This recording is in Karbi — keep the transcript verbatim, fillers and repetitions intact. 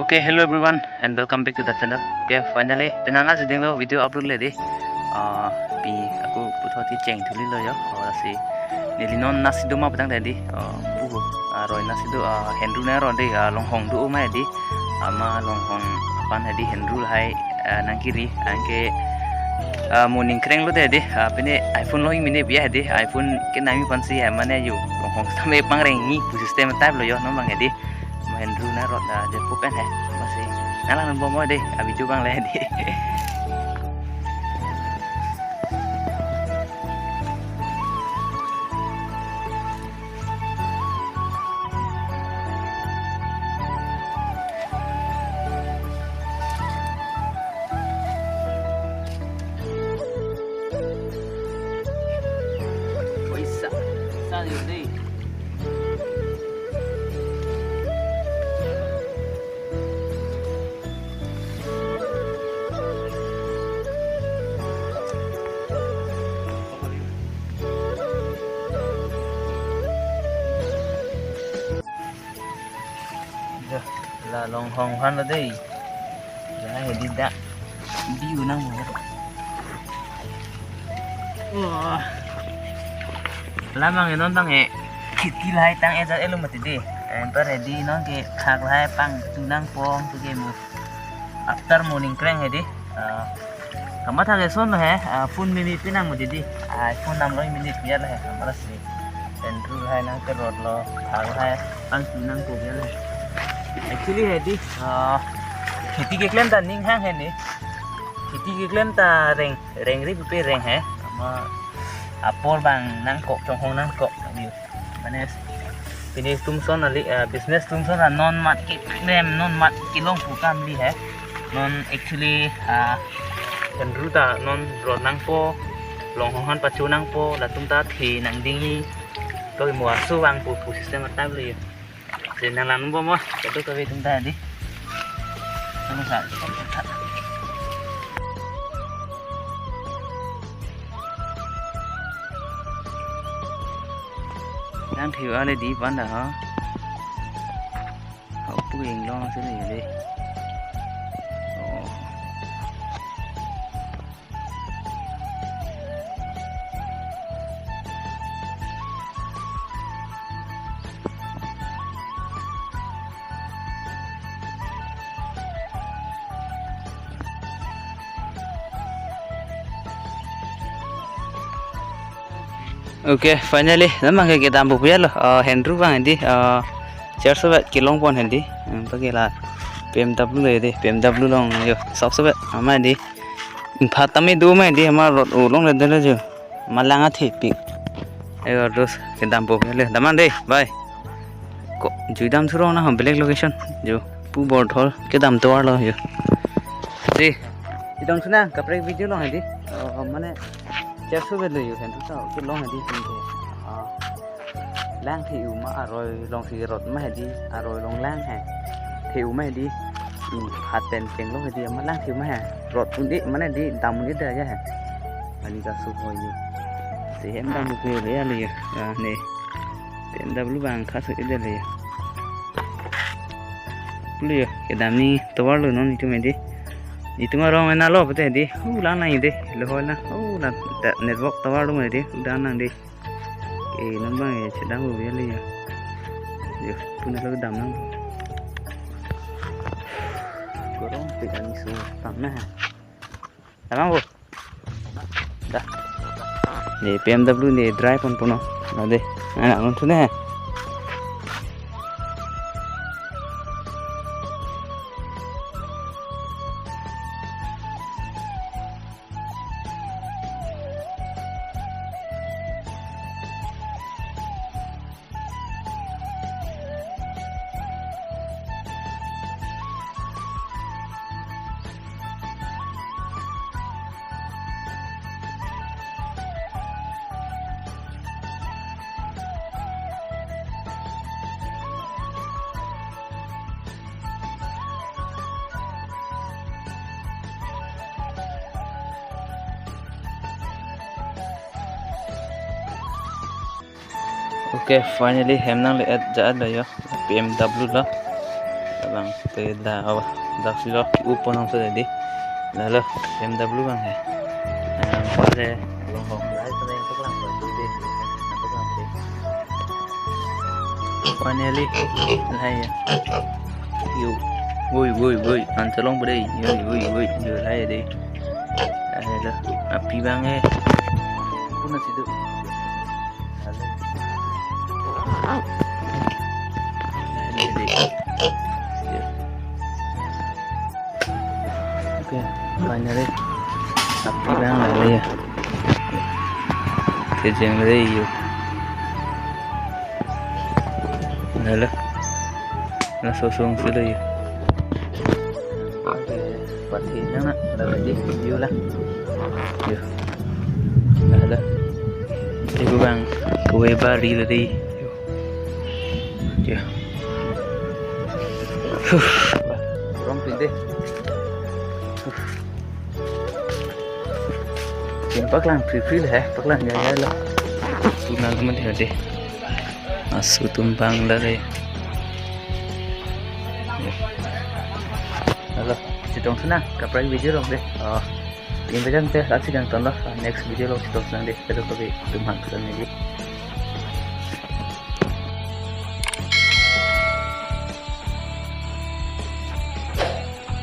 Okay, hello everyone and welcome back to the channel. Okay, finally, penang asi dinglo video upload le dei. Ah, pi ako puthot ti cheng thuli lo yo. Aur asi neli non nasi do ma petang dei. Ah, pu, ah, roi nasi do, ah, Henru na ro dei, ah, Longhong do ma dei. Ama Longhong aphan dei Henru lahai, ah, nangkiri, anke, ah, moning kreng lo dei dei. Ah, pine iPhone lo hing mine biya dei. iPhone ke nami aphan si hai mane yo. Longhong sitame pangreng ni pu system type lo yo non abang dei. Mahendru na rot da je pu pen hai. Masi. Nanglang non bom dei, abi chubang le dei. Oi sa, sa dei. Jo, la Longhong aphan lo dei. Ja, hedi dak. Di unang mo. Wah. Lam abang non abang e. Kheti lahai tang-e jat-et lo mati dei. Anpar hedi non ke khak lahai pangtu nangpo, tu ke mo. After moning kreng hedi. Ah, kamatha ke son lo he, ah, phone mimi pinang mo dei dei. Ah, phone nam lo minute biar lo he, kamara si. Henru lahai nangkerot lo, khak lahai pangtu nangpo biar lo he. Actually hedi, ah, kheti keklem ta ning hang he ni. Kheti keklem ta reng, reng ri pupe reng he. Ama apor abang nangkok, chonghong nangkok. Mane, pine atum ason ali, ah, business atum ason non mat keklem, non mat kelong pu kam li he. Non actually, ah, Henru ta non rot nangpo, Longhong aphan pacho nangpo, latum ta the nangding ni. To mo aso vangpo pu system atam li. Dei nanglang non bom, kadokave atum ta dei. Nang sa. Nang thiu ale dei panda ha. Hau pu inglong si le dei. Oh. Okay, finally, lam abang ke kedam pu ya lo, eh, Henru abang hedi, eh, Church of kelong pon hedi, eh, pagi la, P M W le dei, P M W along yo. Sop sop ama dei. Ingphat tame do ma dei, ama rot along le dei le jo. Ama lang athepik. Ayo dos kedam po le. Damnang dei, bye. Ko jui dam thurong nang ho belek location. Jo pu Borthol kedam tovar lo jo. Dei. Chedongthu nang kaprek video along dei. Oh, mane cherso velo jo hen tu ta kelong dei. Ah. Lang the-u ma aroi along si rot ma dei, aroi along lang he. The-u ma dei. Ingphat pen chenglo dei, ama lang the-u ma he. Rot un-e mane dei, dam un-e dei aja he. Ani kasu hoi dei. Te hem dam ke le ale ya. Ah, ne. P M W abang kasu-e dei le ya. Pule ya, kedam ni tovar lo non itum dei. Itum arong ena lo pute dei. Hu lang nang dei. Lo hoi na. Hu na ta-, network tovar lo dei. Hu dan nang dei. Eh, non abang eh, chedam hu ya le ya. Yo, pu nang lo kedam nang. Gorong pik ani su tam na. Damnang bo. Da. Dei P M W dei drive pon pon non. Na dei. Ana non thu ne. Okay, finally hem nang le-et ja-et lo yo. P M W lo. Labang te da awa. Dak si lo ki upon hong sa dei. Lalo P M W abang he. Ah, pale. Long hong. Lai sa yang paklang sa dei. Paklang dei. Finally, lahai ya. Yo. Woi, woi, woi. An chelong pu dei. Yo, woi, woi. Yo, lahai dei. Lahai lo. Api abang eh. Puna situ. Lahai dei. Yo. Okay, finally. Api abang lahai ya. Kejeng le yo. Lalo. Laso song si lo yo. Okay, pati nang na, lalo dei video la. Yo. Lalo. Dei pu abang, kue bari lo dei. Yo. Yo. Huh. Rong pin dei. Huh. Kin paklang free free he, paklang ya ya lo. Pu nang teman dei. Asu atum abang lahai. Lalo, chedongthu nang, kaprek video along dei. Oh, pin bejang te, lasi kangton lo, next video along chetongthu nang dei, kedo kebi atum hang kesan dei.